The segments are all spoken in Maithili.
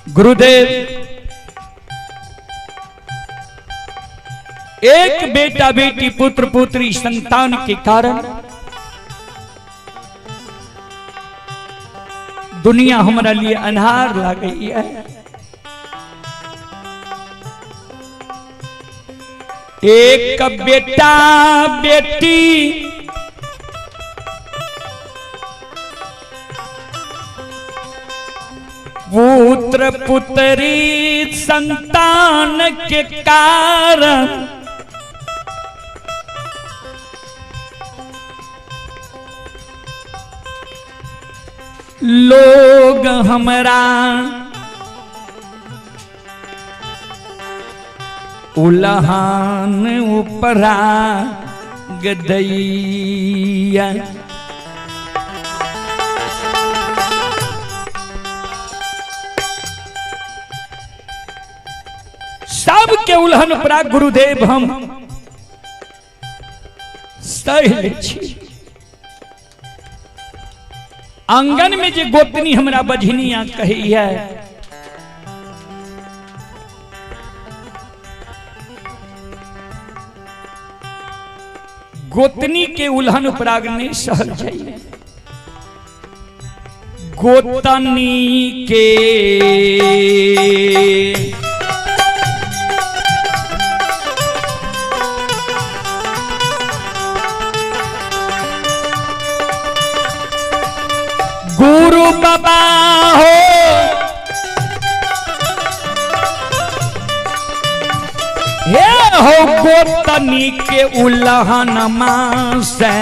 गुरुदेव, एक बेटा बेटी पुत्र पुत्री संतान के कारण दुनिया हमारा लिए अन्हार लागई है। एक बेटा बेटी पुत्र पुत्री संतान के कारण लोग हमरा उलहान उपरा गदैया। सबके उलहन उपरा गुरुदेव हम सह लै छी। आंगन में जे गोतनी हमरा बझनिया कहैया, गोतनी के उलहन उपराग नहीं सहल जाइए। गोतनी के गुरु बाबा हो, हे हो गोतनी के उलहन से,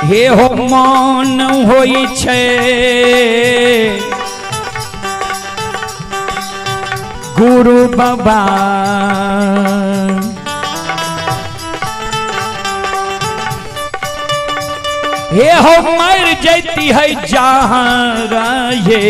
हे हो मन होई छे गुरु बाबा। हे हो मर जैती है जहां रहे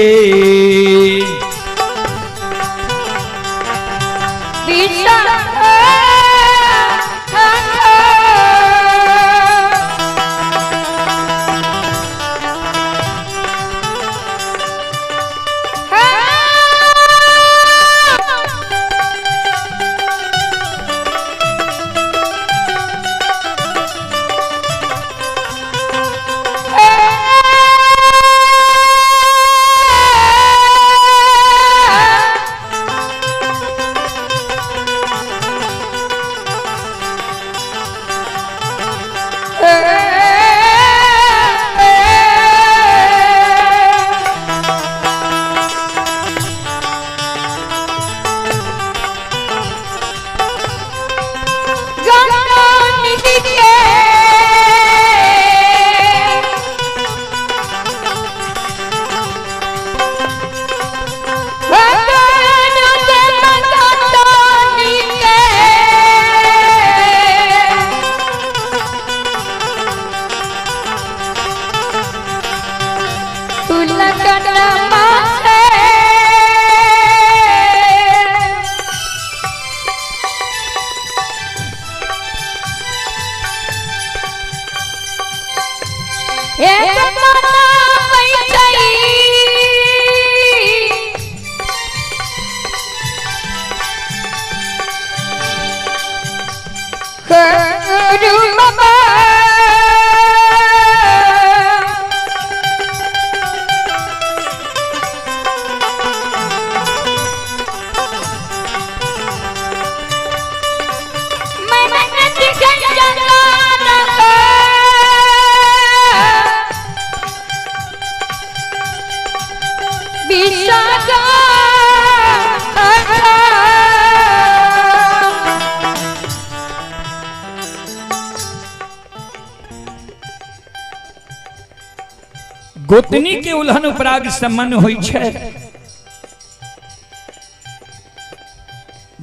गोतनी के उलहन उपराग सम्मान होई छे,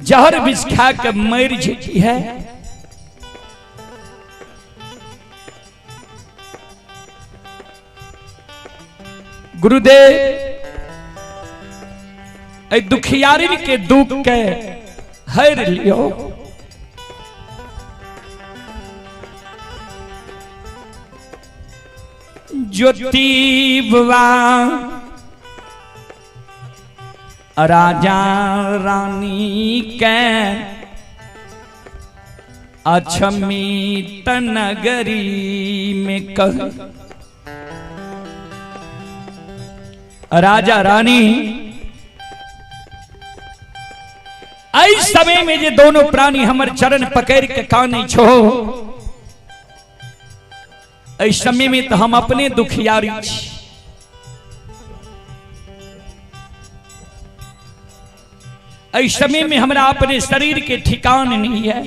जहर विष खा के मर जेती है। गुरुदेव ए दुखियारिन के दुख के हर लियो। ज्योतिबा राजा रानी के अछमित नगरी में कह। राजा रानी ऐ समय में जे दोनों प्राणी हमर चरण पकड़ के काने छो, ऐ समय में तो हम अपने दुखियारी छी। ऐ समय में हमरा अपने शरीर के ठिकान नहीं है।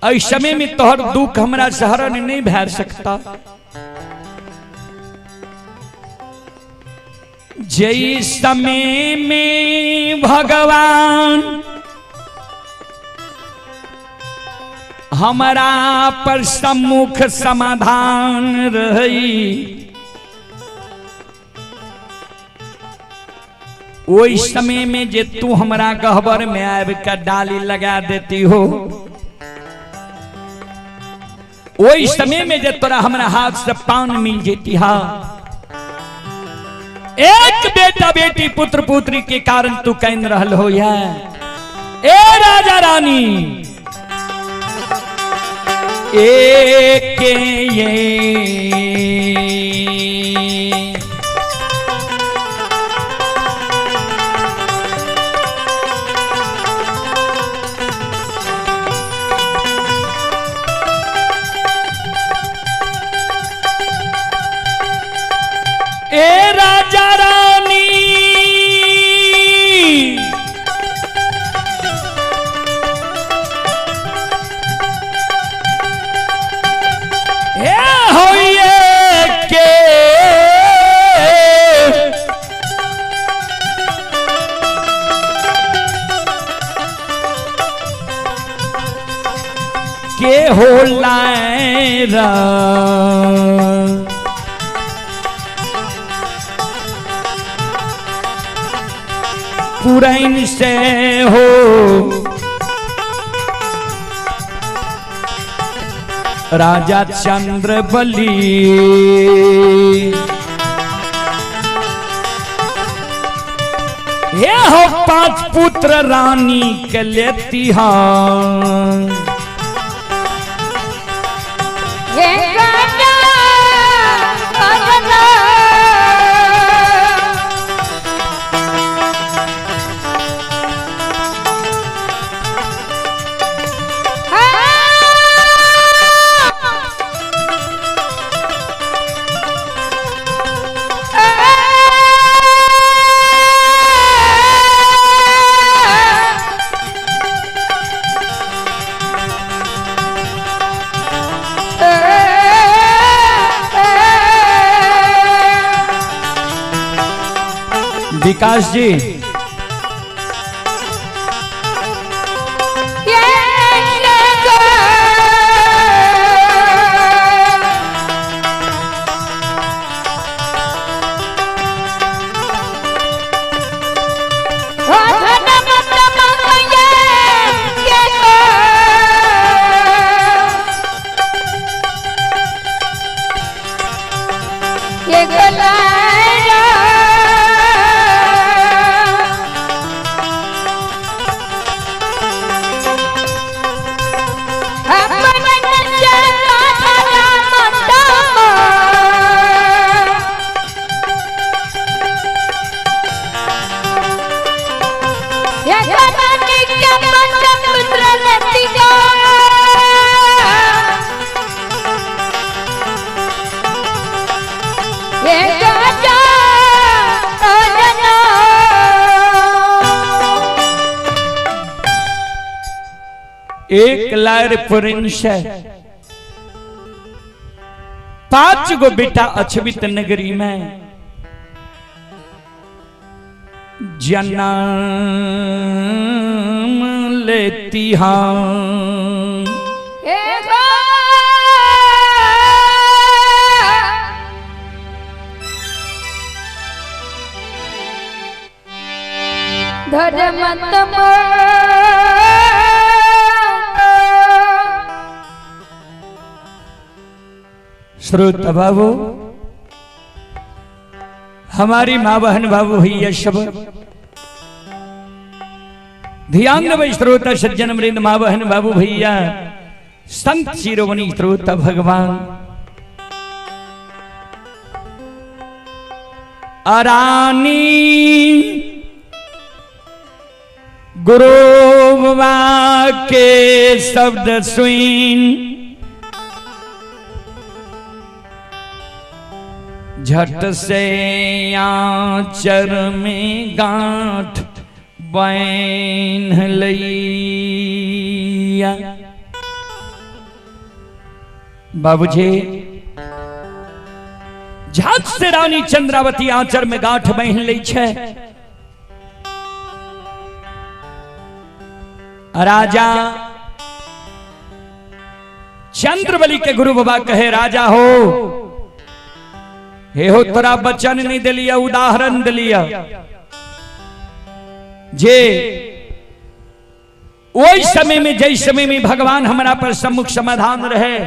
ऐ समय में तोहर दुख हमरा सहरन नहीं भर सकता। जय समय में भगवान हमारा पर सम्मुख समाधान रही, ओहि समय में जे तू हमरा गहबर में आबि के डाली लगा देती हो, ओहि समय में जे तोरा हमरा हाथ से पान मिल जेती। हा, एक बेटा बेटी पुत्र पुत्री के कारण तू कहन रहल हो या ए राजा रानी एक ये ए राजा रानी हे होइए के हो लायरा पुरैन से हो राजा चंद्र बली। ये हो पांच पुत्र रानी के लेती हाँ। विकास जी एक लायर प्रिंस है, 5 गो बेटा अछवित नगरी में जन्म लेती हाँ। धर्मतम श्रोता बाबू, हमारी माँ बहन बाबू भैया सब ध्यान देबै। श्रोता सज्जन वृंद, माँ बहन बाबू भैया, संत शिरोमणि श्रोता भगवान अरानी गुरु के शब्द सुन झट से आचर में गांठ बांध लिया। बाबूजी, झट से रानी चंद्रावती आंचर में गांठ बांध लै छै। राजा चंद्रबली के गुरु बाबा कहे, राजा हो हे हो, तोरा बचन नहीं दिलिया, उदाहरण दिलिया जे ओहि समय में जै समय में भगवान हमरा पर सम्मुख समाधान रहे,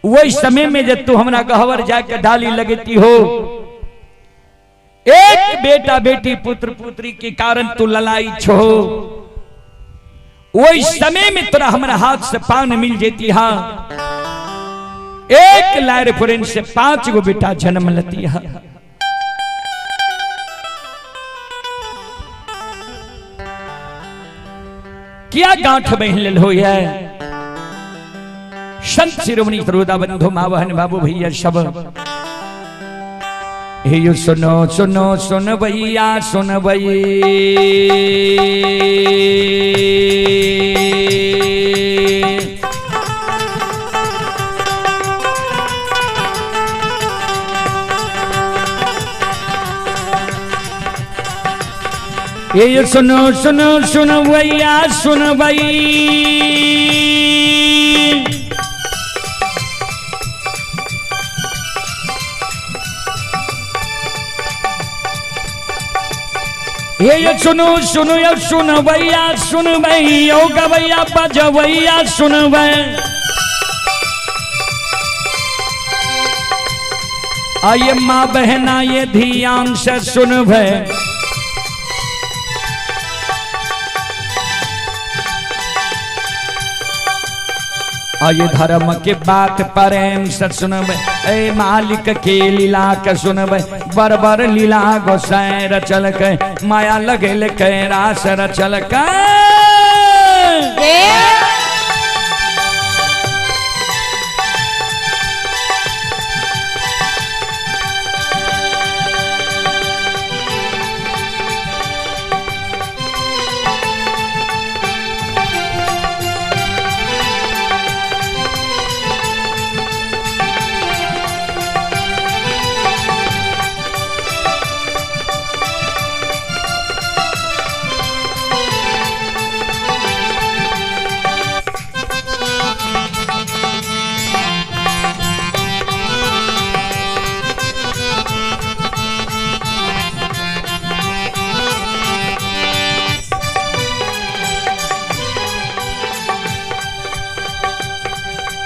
वही समय में जब तू हमरा गहवर जाके डाली लगती हो, एक बेटा बेटी पुत्र पुत्री के कारण तू ललाई छो, वही समय में तोरा हमरा हाथ से पान मिल जेती। हाँ, एक लायर पुरन से 5 गो बेटा जन्म लती। हा, क्या गांठ बहन लेल हो है? संत शिरोमणि श्रोता बंधु, माँ बहन बाबू भैया सब, हे यो सुनो सुनो सुन भैया सुन भई, ये सुनो सुनो सुन भैया सुन भई, ये सुनो सुनो यो सुन भैया सुन भई, यो गवैया बजवैया सुन भई, आइए माँ बहना ये ध्यान से सुन भई। आये धर्म के बात प्रेम से सुनबे, ए मालिक के लीला के सुनबे, बरबर लीला गोसाई रचल के, माया लगेल के रास रचल के।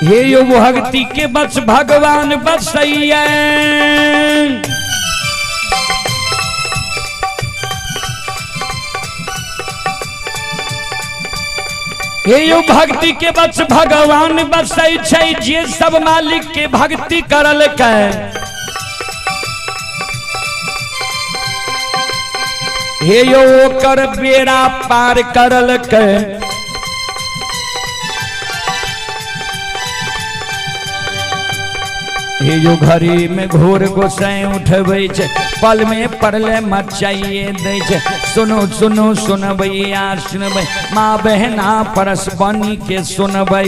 हे यो भक्ति के बस भगवान बसैया, हे यो भक्ति के बस भगवान बसै छै, जे सब मालिक के भक्ति करल के, हे यो ओकर बेड़ा पार करल के। हे यो घड़ी में घोर गोसाई उठबै छै, पल में पड़ले मचाइए दै छै। सुनो सुनो सुनबैया सुनबै, माँ बहना परस बनी के सुनबै।